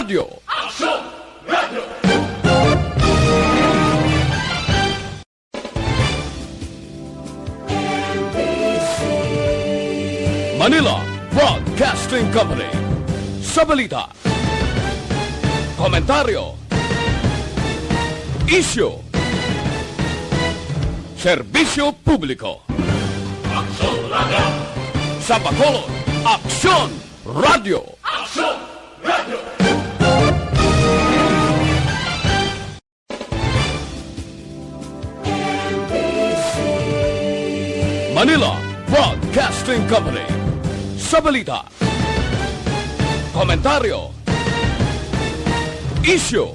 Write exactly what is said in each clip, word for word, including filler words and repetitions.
Radio. Aksyon Radio! Manila Broadcasting Company. Sa balita, komentaryo, isyu, serbisyo publiko. Aksyon Radio! Sa Bacolod, Aksyon Radio! Aksyon Radio! Manila Broadcasting Company. Sa balita, komentaryo, isyu,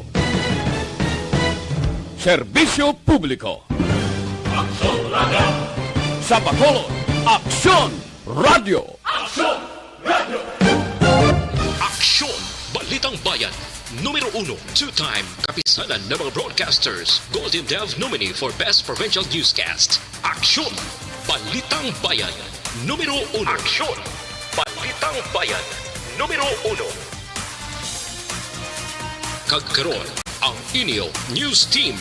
serbisyo publiko. Aksyon Radio! Sa Bacolod, Aksyon Radio! Aksyon Radio! Aksyon! Balitang Bayan, numero uno, two-time Kapisanan ng mga Broadcasters Golden Dove nominee for Best Provincial Newscast. Aksyon! Balitang Bayan, numero uno. Aksyon! Balitang Bayan, numero uno. Kag karon, ang inyo news team.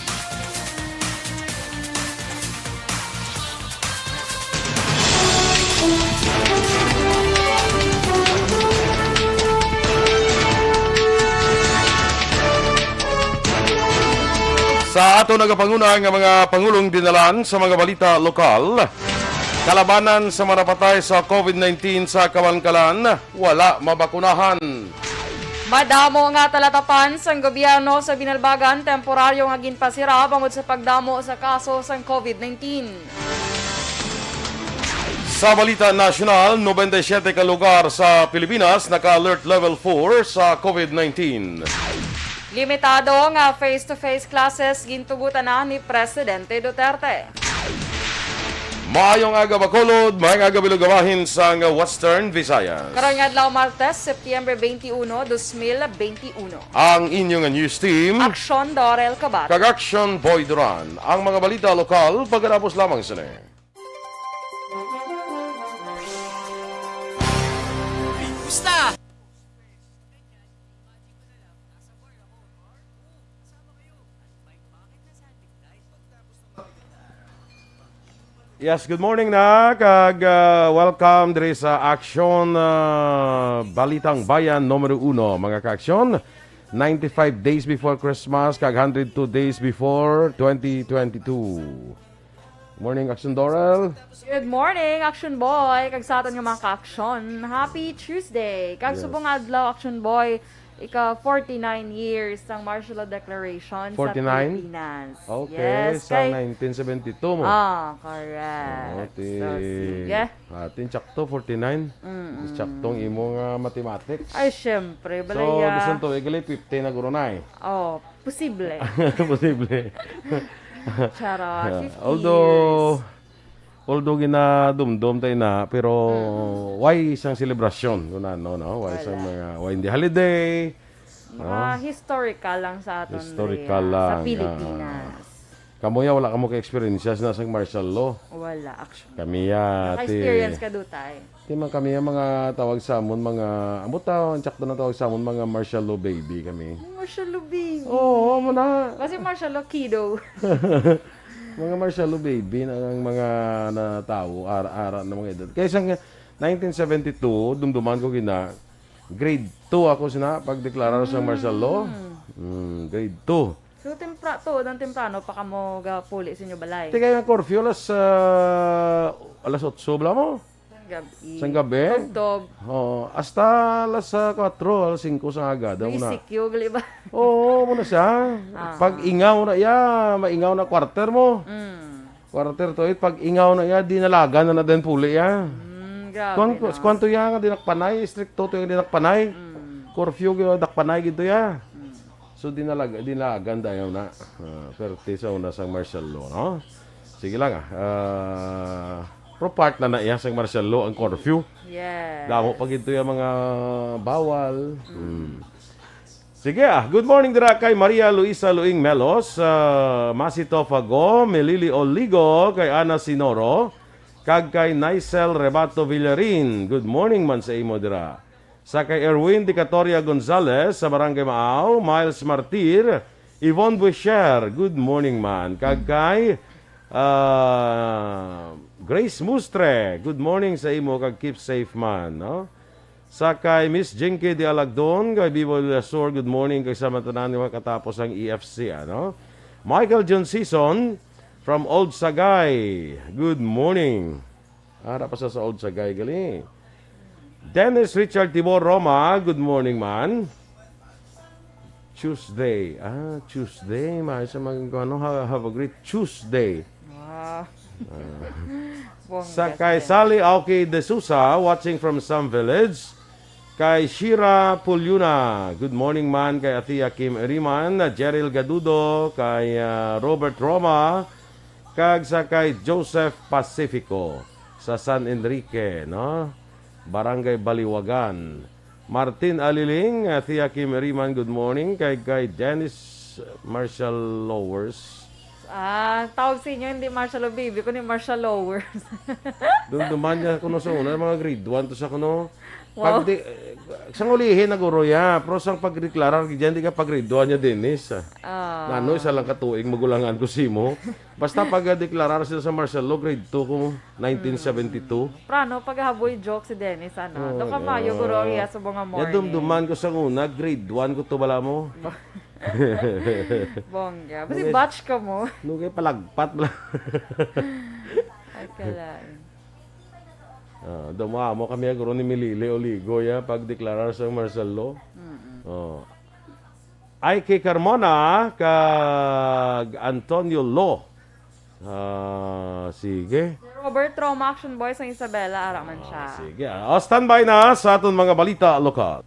Sa ato nagapanguna nga mga pangulong dinalan sa mga balita lokal, kalabanan sa mga napatay sa covid nineteen sa Kawankalan, wala mabakunahan. Madamo nga talatapan sang gobyerno sa Binalbagan temporaryo nga ginpasira bangod sa pagdamo sa kaso sang covid nineteen. Sa balita nasyonal, nobenta y siyete ka lugar sa Pilipinas naka-alert level four sa covid nineteen. Limitado nga face-to-face classes gintugutan na ni Presidente Duterte. Maayong aga, Bacolod. Maayong aga, Bilugawahin sang Western Visayas. Karon nga adlaw, Martes, September twenty-one, dos mil twenty-one. Ang inyo nga news team, Aksyon Dorel Cabat. Kag Aksyon Boy Duran. Ang mga balita lokal, pagkatapos lamang sini. Kumusta? Yes, good morning na, kag, ah, welcome diri sa Aksyon, ah, Balitang Bayan numero uno, mga ka-aksyon. Ninety-five days before Christmas, kag hundred two days before twenty twenty-two. Morning, Aksyon Dorel. Good morning, Aksyon Boy, kag sa aton nga mga ka-aksyon. Happy Tuesday. Kag Yes. subong adlaw, Aksyon Boy, ika forty-nine years sang martial law declaration sa Forty-nine? Pilipinas. Okay, Yes, sa kay nineteen seventy-two mo. Ah, correct. Oo, ti-, So, sige. atin, sakto, forty-nine. Mm-mm. Sakto ang imo nga mathematics. Ay, syempre, So, balaya. gusto to, igali fifty na guro na eh. Oh, posible. Posible. Charot, Ah, fifty although, years. although ginadumdom tayo na, pero Mm-mm. why isang selebrasyon? Kung ano, no? Why isang Wala. mga, why hindi holiday? Mga No? historical lang sa aton Historical diri, ah, sa lang, Pilipinas. ah. Kamo ya, wala kamo ka-experience na sa martial law. Wala, actually. Kami ya, ti-, Naka-experience ka, Dutay? Di man kami ang mga tawag sa amon, mga, ambot ta, ang tsakto na tawag sa amon, mga martial law baby kami. Martial law baby. Oo, mo na. Kasi martial law kiddo. Mga martial law baby na ang mga natawo, ara, ara na mga edad. Kaya sa nineteen seventy-two, dumduman ko gina, grade two ako sina pagdeklara sa martial law. Mm. Mm, grade two. So, tempra-, tuod ang temprano pa kamo gapuli sa inyo balay? Tigay ang curfew alas, ah, alas otso bala mo. Sang gabi. Sang gabi? Tubtob. Oo, hasta alas, ah, kuwatro, alas singko sa aga daw na. May E C Q, gali ba? Oo, mo na siya. Ah. Pag ingaw na, ya, maingaw na quarter mo. Mm. Quarter to eight, pag ingaw na ya, dinalagan na na din puli ya. Mm, grabe Kuwan-, na. kuwanto ya nga dinakpanay, stricto to yung dinakpanay. Mm. Curfew, yung dakpanay gito ya. Mm. So, dinalag-, dinagan dayon na. Ah, perti sa una sang martial law, no? Sige lang, ah. Ah, pero part na na iya sang martial law ang curfew. Yes. Damo pa gid to yung mga bawal. Mm. Hmm. Sige, ah. Good morning dira kay Maria Luisa Luing Melos, ah, Masito Fago, Melili Oligo, kay Ana Sinoro, kag kay Nicel Rebato Villarin. Good morning man sa imo dira. Sa kay Erwin Dicatoria Gonzalez sa Barangay Maaw, Miles Martir, Yvonne Buisher, good morning, man. Kag kay, ah, Grace Mustre, good morning sa imo, kag keep safe, man, no? Sa kay Miss Jinky de Alagdon, kay Bibo del Sur, good morning, kay sa matanan nga katapos ang E F C, ano? Michael John Season from Old Sagay, good morning. Ara pa sa, sa Old Sagay, gali. Dennis Richard Tibor Roma, good morning, man. Tuesday. Ah, Tuesday. Maayo sa mag-, ano, ha-, have a great Tuesday. Wow. Ah. Bongga Sa kay din. Sally Aoki de Sousa, watching from Sam Village. Kay Shira Pulyuna, good morning, man. Kay Athea Kim Eriman, Jeril Gadudo, kay, ah, Robert Roma, kag sa kay Joseph Pacifico sa San Enrique, no? Barangay Baliwagan. Martin Aliling, uh, Thea Kim Eriman, good morning. Kay, kay Dennis Marshall Lowers. Ah, tawag sa inyo, hindi Marshall o baby, kundi Marshall Lowers. Dumduman niya kuno sa una, mga grade one to sa kuno. Wow. Pag di, eh, sang ulihin na guro ya, pero sang pagdeklarar, gid yan, di ka pag grade one niya, Dennis, ah. Ah. Nano, isa lang ka tuig, magulangan ko simo. Basta pag, ah, deklarar sila sa martial law, grade two ko, nineteen seventy-two. Prano, paghaboy joke si Dennis, ano? Oo, Doka mayo, oo. Guro, iya sa mga Ya, morning. Dumduman ko sa una, grade one ko to, bala mo. Bongga. Basi Nugay, batch ka mo. Nugay palagpat, bala. Ay, kalain. Ah, dumamo kami, guro, ni Milili Oligo, ya, pag deklarar sa martial law. Mm-mm. Oh. Ike Carmona kag Antonio Lo. Ah, sige. Robert Roma, Action Boy sang Isabela, ara man Ah, siya. Sige. Ah, standby na sa aton mga balita lokal.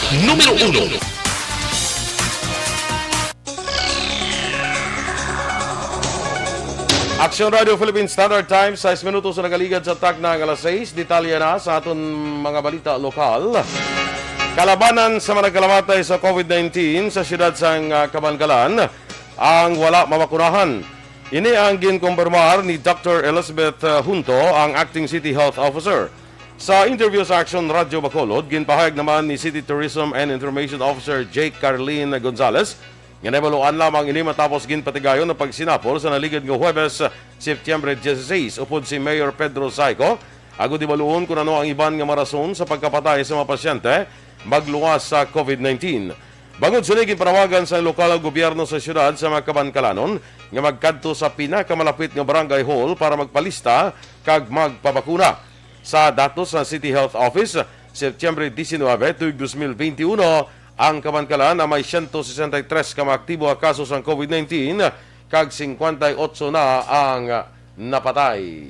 Numero uno. Aksyon Radio Philippine Standard Time, sais minutos na nagaligad sa takna nga alas sais. Detalye na sa aton mga balita lokal. Kalabanan sa mga nagkalamatay sa COVID nineteen sa siyudad sang, ah, Kabankalan ang wala mabakunahan. Ini ang ginkumpirmar ni Doctor Elizabeth, ah, Junto, ang Acting City Health Officer. Sa interview sa Aksyon Radyo Bacolod, ginpahayag naman ni City Tourism and Information Officer Jake Carlin Gonzalez nga nahibaluan lamang ini matapos ginpatigayon ang pagsinapol sa naligad nga Huwebes, Setyembre dieciséis, upod si Mayor Pedro Zaico, agud hibaluon kon ano ang iban nga mga rason sa pagkapatay sa mga pasyente magluwas sa COVID nineteen. Bangod sini, ginpanawagan sa lokal nga gobyerno sa siyudad sa mga Kabancalanon nga magkadto sa pinakamalapit nga barangay hall para magpalista kag magpabakuna. Sa datos sa City Health Office, Setyembre diecinuebe, tuig dos mil benti uno, ang Kabankalan ang may siyento sesenta y tres ka mga aktibo nga kaso sang COVID nineteen, kag singkwenta y otso na ang napatay.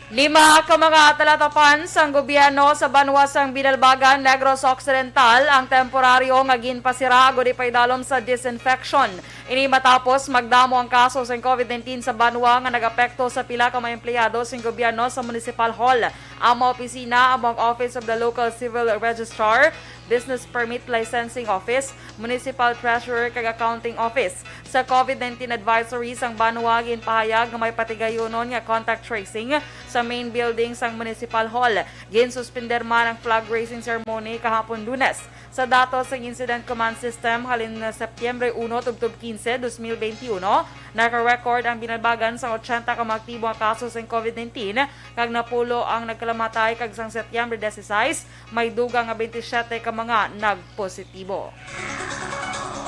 Lima ka mga talatapan sang gobyerno sa banwa sang Binalbagan, Negros Occidental, ang temporaryo nga ginpasira agud ipaidalom sa disinfection. Ini matapos magdamo ang kaso sang COVID nineteen sa banwa nga nagapekto sa pila ka mga empleyado sang gobyerno sa Municipal Hall. Ang mga opisina amo ang Office of the Local Civil Registrar, Business Permit Licensing Office, Municipal Treasurer kag Accounting Office. Sa COVID nineteen advisory sang banwa, ginpahayag nga may patigayunon nga contact tracing sa main building sang Municipal Hall. Ginsuspender man ang flag raising ceremony kahapon Lunes. Sa datos sang Incident Command System, halin Septyembre uno tubtob quince, dos mil benti uno, naka-record ang Binalbagan sang ochenta ka mga aktibo nga kaso sang COVID nineteen, kag napulo ang nagkalamatay, kag sang Septyembre dieciséis, may dugang nga benti siyete ka mga nagpositibo.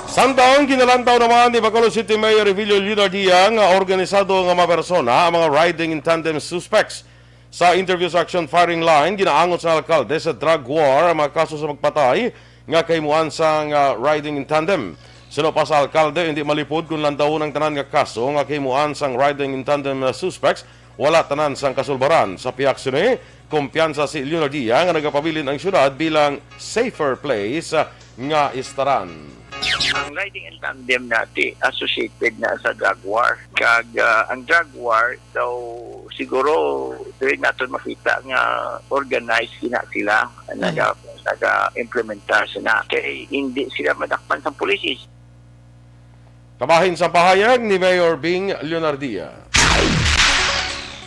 Samtang ginalantaw naman ni Bacolod City Mayor Revilio Leonardia nga organisado nga mga persona ang mga riding in tandem suspects. Sa interview sa Action Firing Line, ginaangot sa alkalde sa drug war ang mga kaso sa pagpatay nga kahimuan sang, ah, riding in tandem. Suno pa sa alkalde, hindi malipod kung lantawon ang tanan nga kaso nga kahimuan sang riding in tandem suspects. Wala tanan sang kasulbaran. Sa pihak sini, kumpiyansa si Leonardia nga nagapabilin ang syudad bilang safer place nga istaran. Ang riding in tandem nati associated na sa drug war. Kag, ah, ang drug war daw siguro dili naton makita nga organized gina sila, naga, naga-implementar sila. Kay hindi sila madakpan sa pulis. Kabahin sa pahayag ni Mayor Bing Leonardia.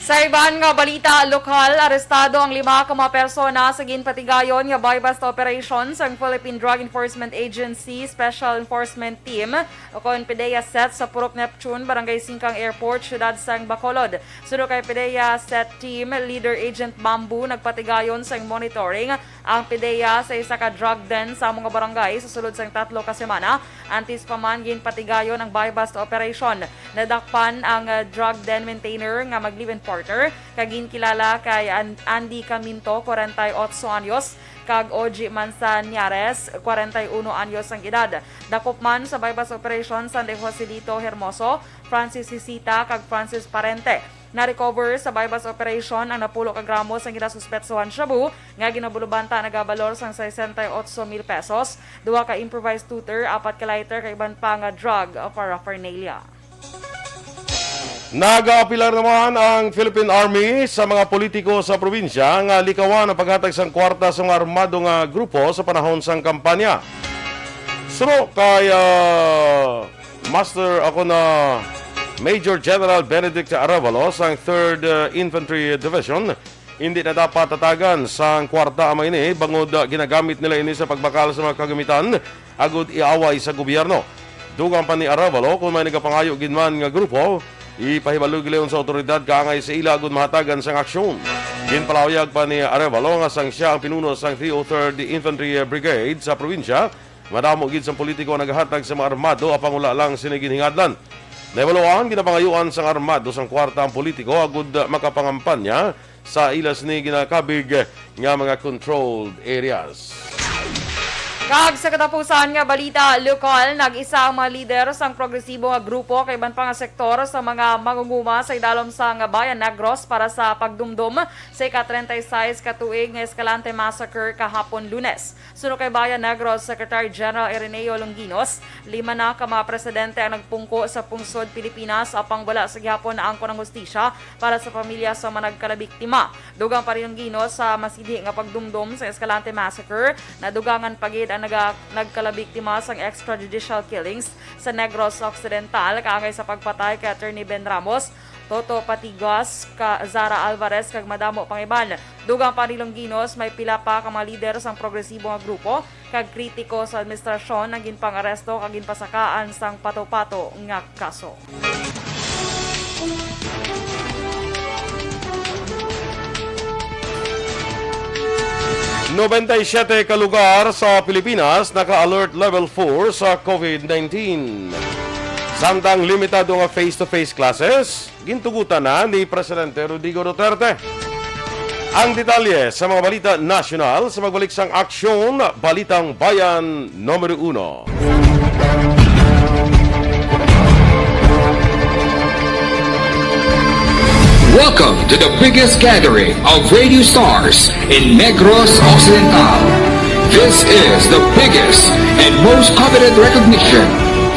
Sa iban nga balita lokal, arestado ang lima ka mga persona sa ginpatigayon nga buy-bust operation sang Philippine Drug Enforcement Agency Special Enforcement Team o kon PDEA set sa Purok Neptune, Barangay Singkang Airport, siyudad sang Bacolod. Suno kay PDEA set team leader Agent Bamboo, nagpatigayon sang monitoring ang PDEA sa isa ka drug den sa amo nga barangay sa sulod sang tatlo ka semana antes pa man ginpatigayon ang buy-bust operation. Nadakpan ang, ah, drug den maintainer nga mag-live-in partner kag ginkilala kay An-, Andy Caminto, kwarenta y otso anyos, kag Oji Manzanares, kwarenta y uno anyos ang edad. Dakop man sa buy-bust operation sang Joselito Hermoso, Francis Hisita, kag Francis Parente. Na-recover sa buy-bust operation ang napulo ka gramo sang ginasuspetsohan shabu nga ginabulubanta nagabalor sang sesenta y otso mil pesos, duha ka improvised tutor, apat ka lighter, kag iban pa nga drug paraphernalia. Nagaapilar naman ang Philippine Army sa mga politiko sa probinsya nga likawan ang paghatag sang kwarta sa mga armado nga grupo sa panahon sang kampanya. Suno kay, ah, Master ako na Major General Benedict Arevalo sang Third, uh, Infantry Division, hindi na dapat tatagan sang kwarta ang mga ini bangod, uh, ginagamit nila ini sa pagbakal sa mga kagamitan agud iaway sa gobyerno. Dugang pa ni Arevalo, kung may nagapangayo gid man nga grupo, ipahibalo gilayon sa awtoridad kaangay sa ila agud mahatagan sang aksyon. Ginpalahayag pa ni Arevalo nga sang siya ang pinuno sang three oh third Infantry Brigade sa probinsya, madamo gid sang politiko ang nagahatag sa mga armado, apang wala lang sini ginhingadlan. Nahibaluan, ginapangayuan sang armado sang kwarta ang politiko agud makapangampanya sa ila sini ginakabig nga mga controlled areas. Kag sa katapusan nga balita lokal, nag-isa ang mga lider sang progresibo nga grupo kag iban pa nga sektor sa mga mangunguma sa idalom sang Bayan Negros para sa pagdumdom sa ika-treinta y seis ka tuig nga Escalante Massacre kahapon Lunes. Suno kay Bayan Negros Secretary General Ireneo Longinos, lima na ka mga presidente ang nagpungko sa pungsod Pilipinas, apang wala sa gihapon naangkon ang hustisya para sa pamilya sa mga nagkalabiktima. Dugang pa ni Longinos, sa masidhi nga pagdumdom sa Escalante Massacre, nadugangan pa gid ang naga-, nagkalabiktima sang extrajudicial killings sa Negros Occidental, kaangay sa pagpatay kay Attorney Ben Ramos, Toto Patigas, ka Zara Alvarez, kag madamo pang iban. Dugang pa ni Longinos, may pila pa ka mga lider sang progresibo nga grupo kag kritiko sa administrasyon ang ginpang-aresto kag ginpasakaan sang pato-pato nga kaso. Nobenta y siyete ka lugar sa Pilipinas naka-alert level four sa COVID nineteen. Samtang limitado nga face-to-face classes, gintugutan na ni Presidente Rodrigo Duterte. Ang detalye sa mga balita nasyonal sa pagbalik sang Aksyon, Balitang Bayan Numero Uno. Welcome to the biggest gathering of radio stars in Negros Occidental. This is the biggest and most coveted recognition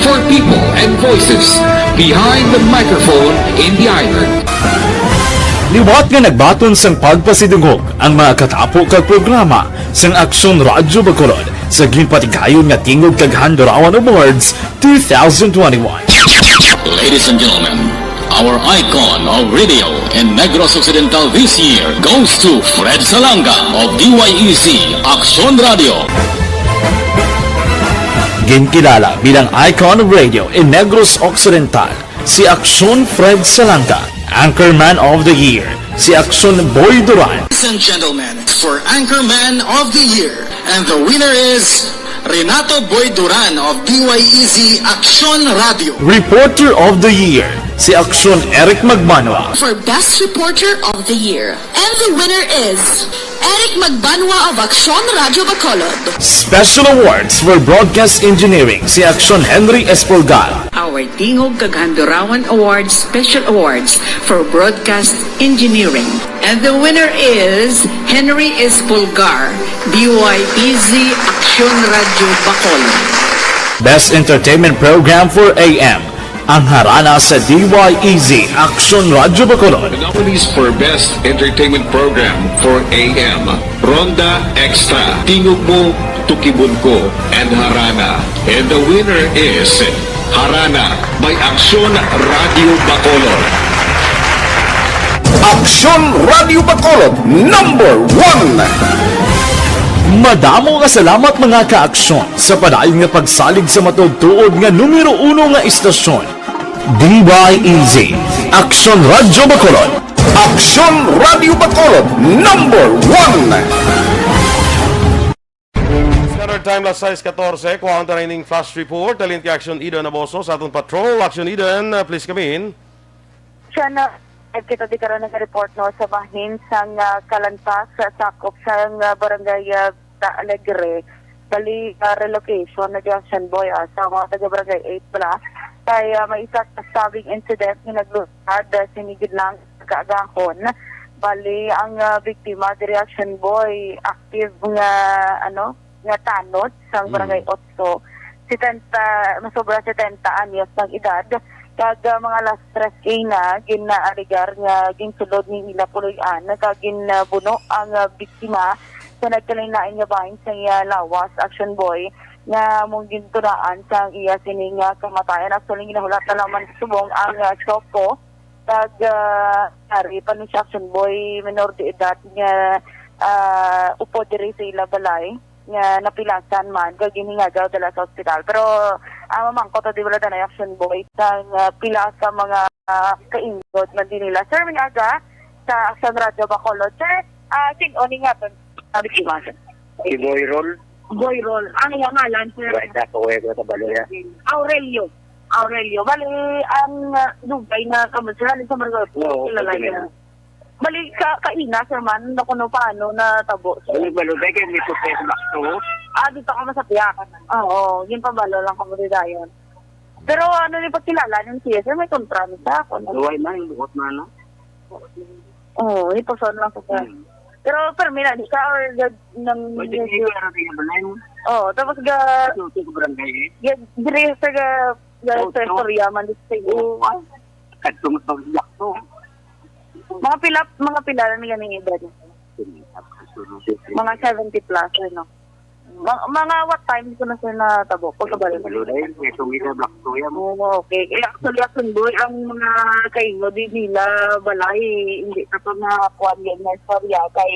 for people and voices behind the microphone in the island. Liwat nga nagbaton sang pagpasidungog ang mga katapo kag programa sang Aksyon Radyo Bacolod sa ginpatigayon nga Tingog kag Handurawan Awards two thousand twenty-one. Ladies and gentlemen, our icon of radio in Negros Occidental this year goes to Fred Salanga of D Y E C Aksyon Radio. Ginkilala bilang icon of radio in Negros Occidental si Aksyon Fred Salanga, Anchorman of the Year si Aksyon Boy Duran. Ladies and gentlemen, for Anchorman of the Year, and the winner is Renato Boy Duran of D Y E Z Aksyon Radio. Reporter of the Year, si Aksyon Eric Magbanwa. For Best Reporter of the Year. And the winner is Eric Magbanwa of Aksyon Radio Bacolod. Special Awards for Broadcast Engineering, si Aksyon Henry Espolgar. Our Tingog kag Handurawan Awards Special Awards for Broadcast Engineering. And the winner is Henry Espolgar, D Y E Z Aksyon Radio Bacolod. Best Entertainment Program for A M, ang harana sa D Y E Z Aksyon Radio Bacolod. The nominees for Best Entertainment Program for A M, Ronda Extra, Tingog Mo, Tukibon Ko, and Harana. And the winner is Harana by Aksyon Radio Bacolod. Aksyon Radio Bacolod, number one. Madamo nga salamat, mga ka-aksyon, sa padayon nga pagsalig sa matuod-tuod nga numero uno nga istasyon, D Y E Z, Aksyon Radio Bacolod. Aksyon Radio Bacolod, number one. Standard Time, las sais katorse. Kuha ang training flash report. Halin kay Action Eden Aboso sa aton patrol. Action Eden, uh, please come in. Siya na, eh, kita di karon nag-report, no, sa bahin sang, ah, Kalantas, sa sakop sang, ah, barangay, ah, Ta Alegre. Bali, ah, relocation na di Action Boy, ah, sa mga taga Barangay eight bala. Kay, ah, may isa ka stabbing incident nga naglunsad, ah, sini gid lang kaagahon. Bali, ang, ah, biktima diri Action Boy, active nga, ano, nga tanod sang Mm. Barangay Otso. Setenta, masobra setenta anyos ang edad, kag, ah, mga alas tres K na, ginaaligar nga ginsulod ni ila puloy-an, kag ginbuno ang, ah, biktima sa nagkalain-lain nga bahin sa iya lawas, Action Boy, nga mong gintunaan sang iya sini nga kamatayan. Actually, ginahulat na lamang subong ang, ah, Choco, kag, ah, ari pa ni siya, Action Boy, menor de edad nga, ah, upod diri sa ila balay nga napilasan man, kag ginhingagaw dala sa ospital. Pero, ah, mamangkot ta di wala danay, Action Boy, sang, ah, pila sa mga, ah, kaingot man din nila. Sir, may aga sa Action Radio Bacolod. Sir, ah, sin-o ni nga ton? Sabi si Master. Si Boy Roll. Boy Roll. Ang iyang ngalan, sir? Right, ako, eh, ko tabalo ya. Aurelio. Aurelio. Bali, ang, ah, lugay na kamo, sir, ano sa mga Oo, kilala okay niyo? Na. Bali, ka, kaina, sir, man, na kuno paano na tabo, sir? Bali, balo, dahil kayo may puti sa bakto. Ah, dito ka masapya. Oo, yun pabalo lang kamo di dayon. Pero ano ni pagkilala ng C S, sir, may kontra ni sa ako, no? Luway na, yung bukot na, no? Oo, ipuson lang ko, sir. Hmm. Pero permi na di ka or gag-, nang Pwede medyo kayo, pero tingnan mo na yun. Oo, tapos ga-, Ito, ito sa barangay, eh. ga-, diri sa ga-, ga-, Oo, sa ito. Istorya man, di sa Oo, ah. Kadto mo sa Black to. Mga pila, mga pila na nila ning edad? Mga seventy plus, ano? Ma-, mga what time ko na sila natabo? Pagkabalo. Malo na yun. May sumida, Black to yan. Oo, okay. Eh, actually, Action Boy, ang mga kaingo, di nila balay, hindi ka pa makakuha yun na istorya. Kay,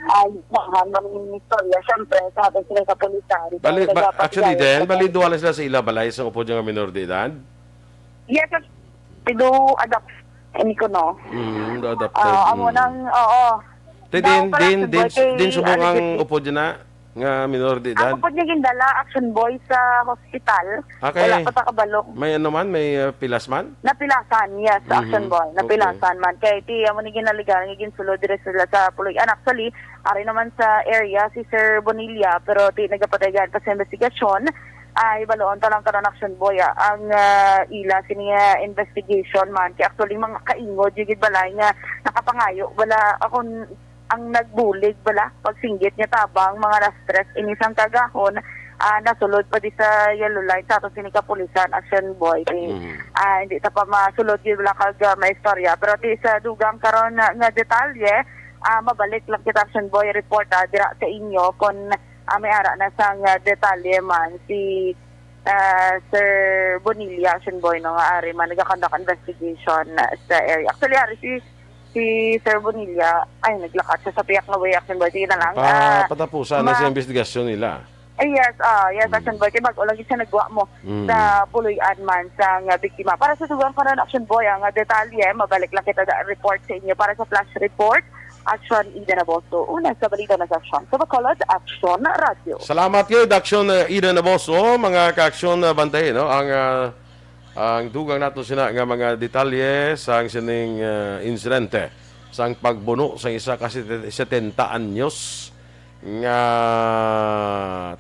ah, mahal ng istorya, syempre, sa atin sila sa kapulisan. Bali, Kaya ba, dapat actually, gaya din, sa bali, duha na sila sa ila balay, sa upod nga minor de edad? Yes, sir. Pido adopt, ini ko, no? Mm, adopted. Ah, amo Mm. nang, oo. Te, Daw din, pala din, si din, Boy kay din subong ang Alexis. Upod niya na, nga minor de edad? Ang upod niya gindala, Action Boy, sa hospital. Ah, kay Wala pa ta kabalo. May ano man, may, uh, pilas man? Napilasan, yes, Okay. Action Boy. Okay. Napilasan man. Kay ti, amo ni ginaligan, nga ginsulod dire sila sa puloy-an. Actually, ari naman sa area si Sir Bonilla, pero ti nagapadagan pa sa investigasyon. Ay, baloon ta lang karon, Action Boy, ah, ang, ah, ila sini nga investigation man. Kay actually, mga kaingod, yung gid balay nga nakapangayo, wala, akong ang nagbulig bala, pagsinggit niya tabang, mga alas tres, ini sang kagahon, ah, nasulod pa di sa yellow light sa ato sini kapulisan, Action Boy. Eh, Mm. ah, hindi ta pa masulod yun wala kag, ah, maistorya. Pero di sa dugang karon nga, nga detalye, ah, mabalik lang kita, Action Boy, report, ah, dira sa inyo kung, ah, may ara na sang, ah, detalye man si, ah, Sir Bonilla, Action Boy, no, nga ari man nagakonduct investigation, ah, sa area. Actually, ari si, si Sir Bonilla, ay, naglakat siya sa piyak nga way, Action Boy. Sige na lang. Pa-, Ah, patapusan na ma- sa investigasyon nila. Ay, yes, ah, yes, Mm. Action Boy. Kay bag-o lang siya nagwa mo Mm. sa puloy-an man sa nga biktima. Para sa dugang karon, Action Boy, ang, ah, detalye, mabalik lang kita da report sa inyo para sa flash report. Action Eden Aboso, una sa balita na sa Aksyon. Sa Bacolod, Aksyon Radyo. Salamat gid, Aksyon, uh, Eden Aboso. Mga ka-Aksyon, uh, bantay, no? Ang, uh, ang dugang nato sina nga mga detalye sang sining, uh, insidente sang pagbuno sang isa ka sete-, setenta anyos nga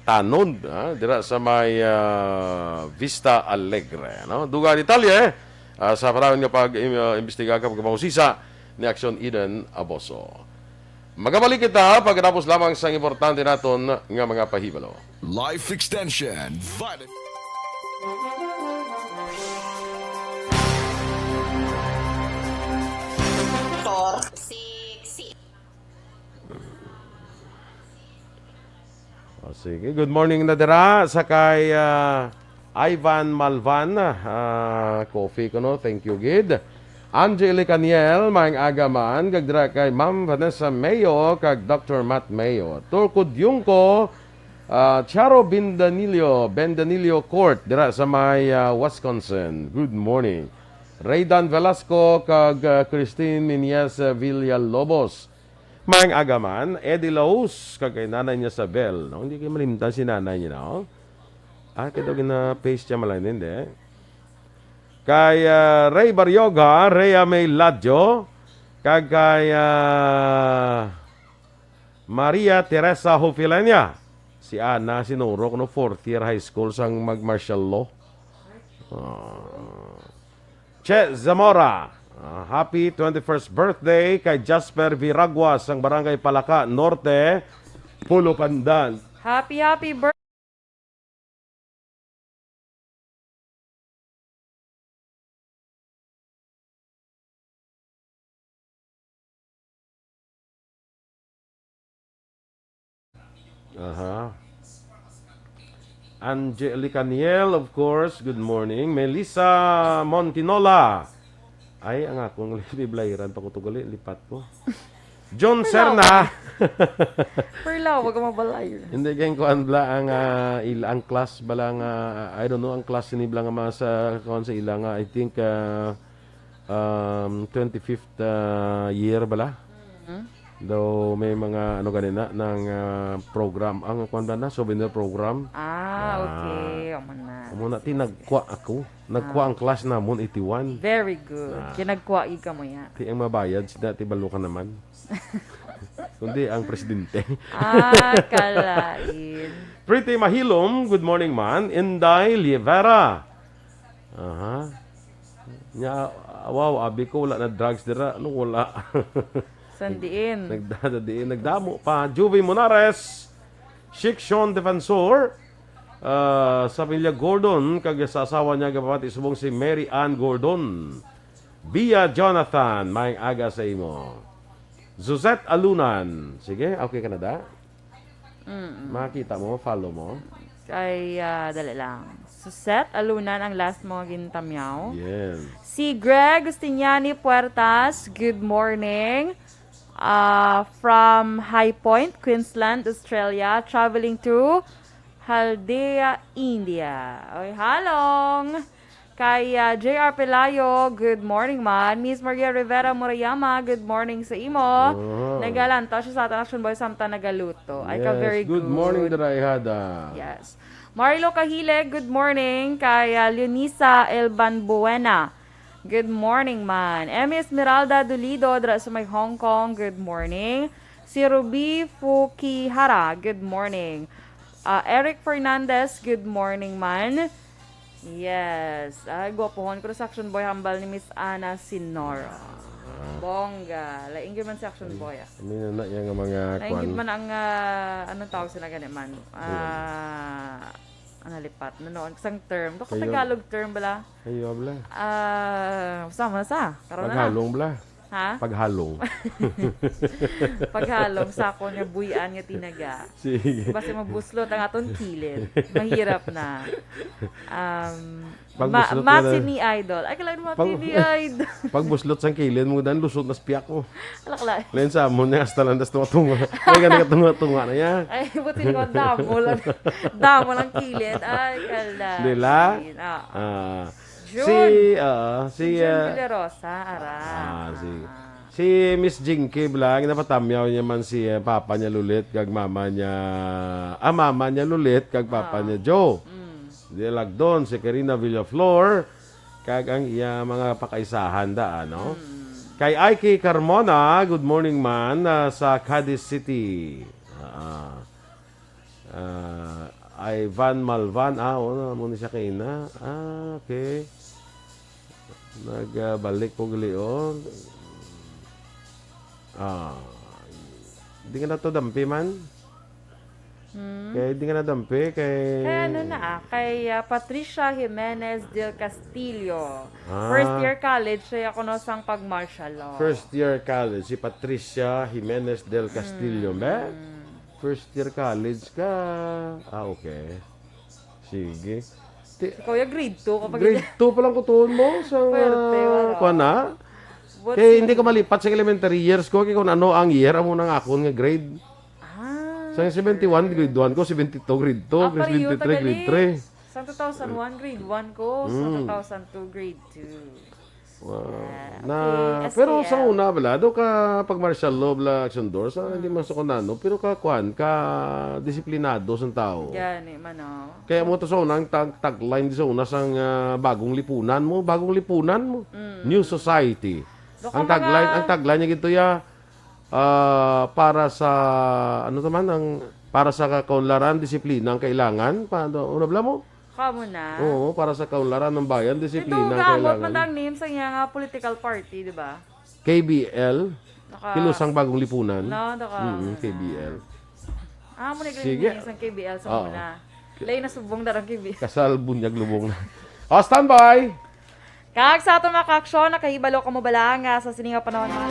tanod, ah, dira sa may, ah, Vista Alegre, no? Dugang detalye, ah, sa panahon nga pag-, im-, ah, imbestiga kag pagpangusisa ni Aksyon Eden Aboso. Magabalik kita pagkatapos lamang sang importante naton nga mga pahibalo. Life Extension, Vitamin Tor. Si, si. O, sige. Good morning na dira sa kay, ah, Ivan Malvan, ah, coffee ko, no? Thank you, gid. Angelica Niel, maayong aga man. Kag dira kay Ma'am Vanessa Mayo, kag Doctor Matt Mayo. Turco Diungco, ah, Charo Bendanillo, Bendanillo Court, dira sa may, ah, Wisconsin. Good morning. Raydan Velasco, kag, ah, Christine Nunez Villalobos. Maayong aga man, Eddie Laus, kag kay Nanay niya sa Bell, no? Hindi kayo malimtan si Nanay niya, no? Ah, kaya daw gina-paste siya, malay, hindi. Kay, ah, Ray Baryoga, Rhea May Ladjo, kag kay, ah, Maria Teresa Hofilenia. Si Ana, sinurok, no, fourth year high school sang mag-martial law. Ah. Che Zamora, ah, happy twenty-first birthday kay Jasper Viragua sang Barangay Palaka Norte, Pulupandan. Happy, happy birthday. Aha. Angelica Niel, of course. Good morning. Melissa Montinola. Ay, ang akong liblairan pa ko to gali, lipat ko. John Serna. Perla, wag ka mabalay. Hindi kay kuan bla ang, ah, il-, ang class bala nga, I don't know, ang class ni bla nga mga sa, kuan sa ila nga, I think, ah, um, twenty-fifth, ah, year bala. Mhm. Daw may mga, ano, ganina, ng, ah, program. Ang kuwan ba na? Souvenir program. Ah, ah, okay. Amo na. Amo na, ti nagkwa ako. Nagkwa ang class namon, eighty-one. Very good. Ah. Kinagkwa, ika mo ya. Ti ang mabayad, sila, ti balo ka naman. Kundi ang presidente. Ah, kalain. Pretty Mahilom, good morning, man. Inday Lievera. Aha. Nya, wow, abi ko, wala na drugs dira. Ano, wala? Sandiin. Nagda-, sandiin. Nagdamo pa. Juvie Monares, Shikshon Defensor, ah, sa pamilya Gordon, kag sa asawa niya, gapamati subong si Mary Ann Gordon. Bia Jonathan, maayong aga sa imo. Suzette Alunan. Sige, okay ka na da? Mm-mm. Makita mo, follow mo. Kay, ah, dali lang. Suzette Alunan ang last mo nga gintamyaw. Yes. Si Greg Justiniani Puertas, good morning. Ah, from High Point, Queensland, Australia, traveling to Haldea, India. Oy, halong! Kay, ah, J R Pelayo, good morning man. Miss Maria Rivera Murayama, good morning sa imo. Oh. Nagalantaw siya sa aton action boy samtang nagaluto. Ay ka, yes, very good morning, good. Dira, ihada. Yes. Marilo Kahilig, good morning. Kay, ah, Leonisa Elban Buena, good morning man. Emmy Esmeralda Dolido, dira sa may Hong Kong, good morning. Si Ruby Fukihara, good morning. Ah, Eric Fernandez, good morning man. Yes. Ay, gwapohon ko sa action boy, hambal ni Miss Ana Sinoro. Ah. Bongga. Laing gyud man sa action boy, ah. Ano na na yung mga laing kwan? Gyud man ang, ah, anong tawag sila gani man? Ayan. Ah, ang nalipat. Nanoon, sang term. Kayo. Tagalog term bala? Ayo, bala. Ah, sama sa. Karon na. Paghalong, bala. Ha? Paghalong. Paghalong sa akon nga buy-an nga tinaga. Sige. Basi mabuslot ang aton kilid. Mahirap na. Um, pagbuslot ma-, na match lang. Ni Idol. Ay, kailangan mo pag-, ni Idol. Pagbuslot sang kilid mo, dan lusot na sa piyak mo. Alakla. Len sa amon niya, hasta lang, das tunga-tunga. Ay, gani ka tunga-tunga na yan. Ay, buti ni ko, damo lang. Damo lang kilid. Ay, kala. Dila? Ah. Ah. June. Si, ah, si, June ah, Villarosa, ara. Ah, si, ah, Si Miss Jinky bala, ginapatamyaw niya man si, eh, papa niya Lulit kag mama niya, ah, mama niya Lulit kag papa Ah. niya Joe. Mm. Di Lagdon, si Karina Villaflor, kag ang iya mga pakaisahan da, ano? Mm. Kay Ike Carmona, good morning man, ah, sa Cadiz City. Ah, ah, Ivan Malvan, ah, oo, amo ni siya kaina. Ah, okay. Nagbalik ko gali, oh. Ah, di ka na to dampi man? Hmm. Kay di ka na dampi, kay Kay ano na, ah, kay, ah, Patricia Jimenez del Castillo. Ah. First year college, siya ako no sang pag-martial law. First year college, si Patricia Jimenez del Castillo, Hmm. be? First year college ka. Ah, okay. Sige. Ti- Ikaw yung grade two ka pa Grade ganyan. two pa lang kutuon mo sa Pwerte, wala. kuwan na? But Kay si hindi ka malipat sa elementary years ko, kay kung ano ang year, amo nang akon nga grade. Ah, Sa seventy-one, sure. grade one ko, seventy-two, grade two, Ah, kay pareho, seventy-three, grade tagali. three. Sa two thousand one, grade one ko. Sa Mm. two thousand two, grade two. Wow. Ah, Na, okay, pero S K L. sa una, bala, do ka pag martial law, bala, Action Doors, ah, hindi Mm. man sa kunano, pero ka, kwan, ka disiplinado sang tao. Gani man, oh. Kaya mo to sa una, ang tag-, tagline di sa una sang, ah, bagong lipunan mo, bagong lipunan mo. Mm. New society. Do ka Ang tagline, mga ang tagline niya gito ya, ah, para sa, ano to man, ang, para sa kaunlaran, disiplina ang kailangan. Pa, ano, ano bala mo? Kamo na. Oo, para sa kaunlaran ng bayan, Dito, disiplina ang gamot kailangan. man ang name sa iya nga political party, di ba? K B L, Naka- Kilusang Bagong Lipunan. No, naka- Mm, K B L. Ah, mo nag Sige. Sa K B L sa Oo. muna. Lay na subong darang K B L. Kasal, bunyag, lubong na. Oh, standby! Kag sa aton mga kaaksyon, nakahibalo kamo bala nga sa sini nga panahon, mga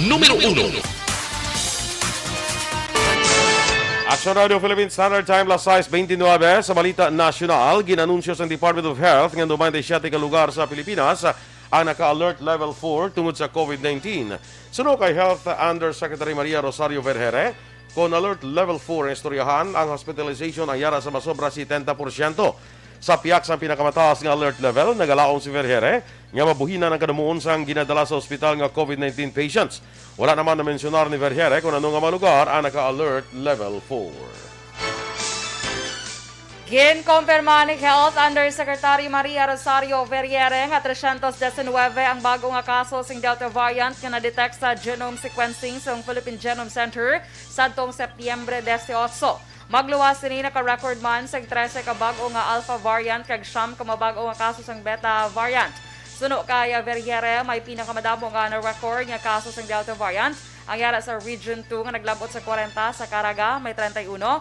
Numero uno. Action Radio Philippine Standard Time, las sais bente nuebe. Sa balita nasyonal, gin-anunsyo sang Department of Health nga may siyete ka lugar sa Pilipinas ang naka-alert level four tungod sa COVID nineteen. Suno kay Health Undersecretary Maria Rosario Vergeire, kon alert level four ang istoryahan, ang hospitalization ang yara sa masobra setenta porsyento. Sa pihak sang pinakamataas nga alert level, nagalaom si Vergeire nga mabuhinan ang kadamon sang ginadala sa ospital nga COVID nineteen patients. Wala naman na-mensyonar ni Vergeire kung ano nga mga lugar ang naka-alert level four. Ginkumpirma ni Health Undersecretary Maria Rosario Vergeire nga trescientos diecinuebe ang bago nga kaso sing Delta variant nga na-detect sa genome sequencing sang Philippine Genome Center sadtong Setyembre dieciocho. Magluwas sini, naka-record man sang trese ka bag-o nga Alpha variant kag siyam ka mabag-o nga kaso sang Beta variant. Suno kay Vergeire, may pinakamadamo nga na-record nga kaso sang Delta variant ang yara sa Region two nga naglab-ot sa kwarenta, sa Caraga may treinta y uno,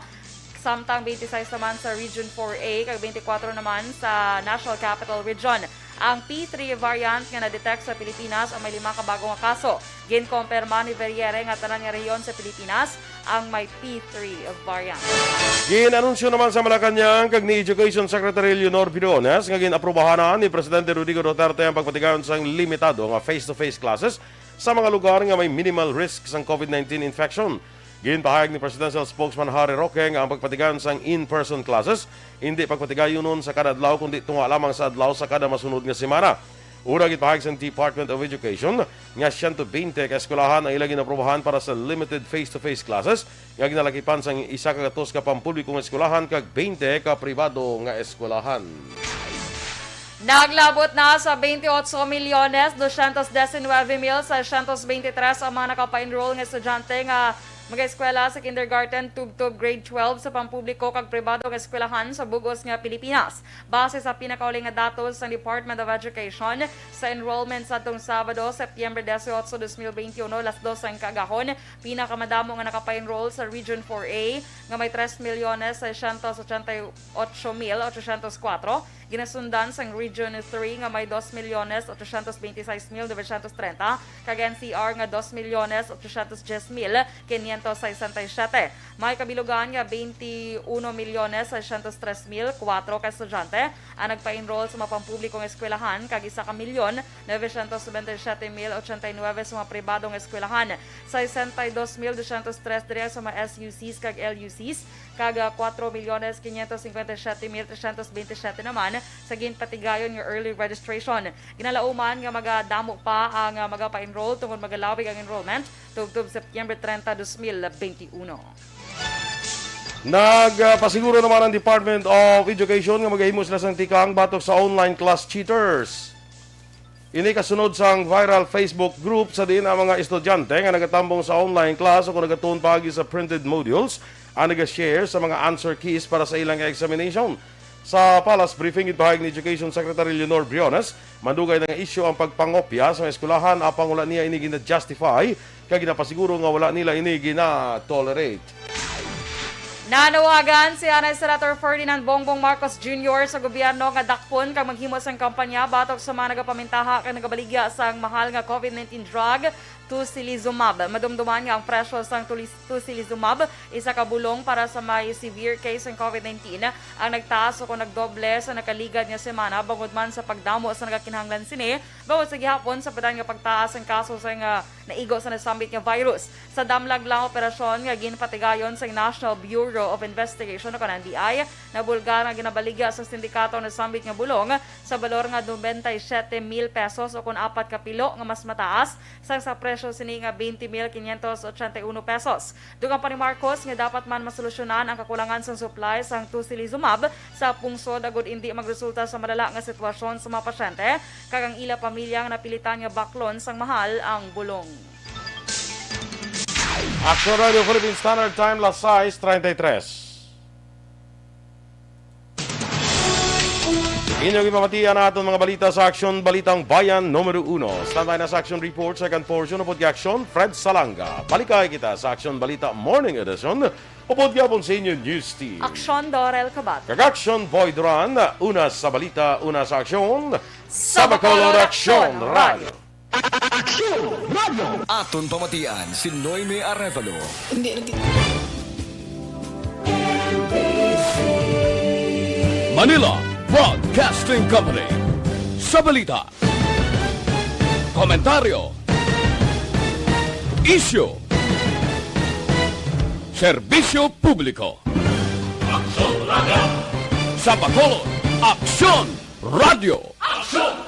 samtang twenty-six naman sa Region four A kag twenty-four naman sa National Capital Region. Ang P three variant nga na-detect sa Pilipinas ang may lima ka bago nga kaso. Ginkumpirma ni Vergeire nga tanan nga rehiyon sa Pilipinas ang may P three variant. Gin-anunsyo naman sa Malacañang kag ni Education Secretary Leonor Briones nga gin-aprobahan na ni Presidente Rodrigo Duterte ang pagpatigayon sang limitado nga face-to-face classes sa mga lugar nga may minimal risk sang COVID nineteen infection. Ginpahayag ni Presidential Spokesman Harry Roque nga ang pagpatigayon sang in-person classes indi pagpatigayonon sa kada adlaw, kundi tunga lamang sa adlaw sa kada masunod nga semana. Una, ginpahayag sang Department of Education nga siyento bente ka eskwelahan ang ila ginaprobahan para sa limited face-to-face classes nga ginalakipan sang isa ka gatos ka pampubliko nga eskwelahan kag bente ka pribado nga eskwelahan. Naglabot na sa twenty-eight milyones dosyentos diecinuebe mil seiscientos veintitrés ang mga nakapa-enroll nga estudyante nga mag-eskwela sa kindergarten tubtob grade twelve sa pampubliko kag pribado nga eskwelahan sa bug-os nga Pilipinas. Base sa pinakauli nga datos sang Department of Education, sa enrollment sadtong Sabado, Setyembre dieciocho, dos mil veintiuno, las dos sang kaagahon, pinakamadamo nga nakapa-enroll sa Region four A nga may tres milyones seiscientos ochenta y ocho mil ochocientos cuatro, ginasundan sang Region three nga may dos milyones ochocientos veintiseis mil novecientos treinta, kag N C R nga dos milyones ochocientos diez mil quinientos sesenta y siete. May kabilugan nga twenty-uno milyones seiscientos tres mil cuatro ka estudyante ang nagpa-enroll sa mga pampubliko nga eskwelahan kag isa ka milyon novecientos noventa y siete mil ochenta y nuebe sa mga pribado nga eskwelahan. Sesenta y dos mil doscientos tres diri sa mga S U Cs kag L U Cs, kag, ah, cuatro milyones quinientos cincuenta y siete mil trescientos veintisiete naman sa ginpatigayon nga early registration. Ginalauman nga magadamo pa ang, ah, magapa-enroll tungod magalawig ang enrollment tubtob Septyembre treinta, dos mil veintiuno. Nagpasiguro naman ang Department of Education nga magahimo sila sang tikang batok sa online class cheaters. Ini kasunod sang viral Facebook group sa diin ang mga estudyante nga nagatambong sa online class o kung nagatuon paagi sa printed modules ang naga-share sa mga answer keys para sa ilang examination. Sa Palace Briefing, ginpahayag ni Education Secretary Leonor Briones, madugay na nga isyu ang pagpangopya sa mga eskwelahan, apang wala niya ini gina-justify kag ginapasiguro nga wala nila ini gina-tolerate. Nanawagan si Anay Senator Ferdinand Bongbong Marcos Junior sa gobyerno nga dakpon kag maghimo sang kampanya batok sa mga nagapamintaha kag nagabaligya sang mahal nga COVID nineteen drug, tocilizumab. Madumduman nga ang presyo sang tulis-, tocilizumab, isa ka bulong para sa may severe case sang COVID nineteen, ang nagtaas o kon nagdoble sa nakaligad nga semana, bangod man sa pagdamo sa nagakinahanglan sini, bangod sa gihapon sa padan nga pagtaas ang kaso sa nga naigo sa nasambit nga virus. Sa damlag lang operasyon nga ginpatigayon sang National Bureau of Investigation o kon N B I, nabulgar nga ginabaligya sa sindikato ang nasambit nga bulong sa balor nga noventa y siete mil pesos o kon apat ka pilo nga mas mataas sang sa presyo sini nga twenty mil quinientos ochenta y uno pesos. Dugang pa ni Marcos nga dapat man masolusyonan ang kakulangan sang supply sang tocilizumab sa pungsod agud indi magresulta sa malala nga sitwasyon sa mga pasyente kag ang ila pamilya nga napilitan nga baklon sang mahal ang bulong. Action Radio Philippine Standard Time, las sais treinta y tres. Inyo ginpamatian ang aton mga balita sa Aksyon Balitang Bayan numero uno. Stand by na sa Action Report, second portion, upod kay Aksyon Fred Salanga. Balikay kita sa Aksyon Balita Morning Edition, upod gihapon sa inyo News Team. Aksyon Dorel Kabat. Kag Aksyon Boy Duran, una sa balita, una sa aksyon. Sa Bacolod, Aksyon Radio. Aksyon Radio! Aton pamatian si Noemi Arevalo. Hindi, hindi. Manila Broadcasting Company. Sa balita, komentaryo, isyu, serbisyo publiko. Aksyon Radio! Sa Bacolod, Aksyon Radio! Aksyon!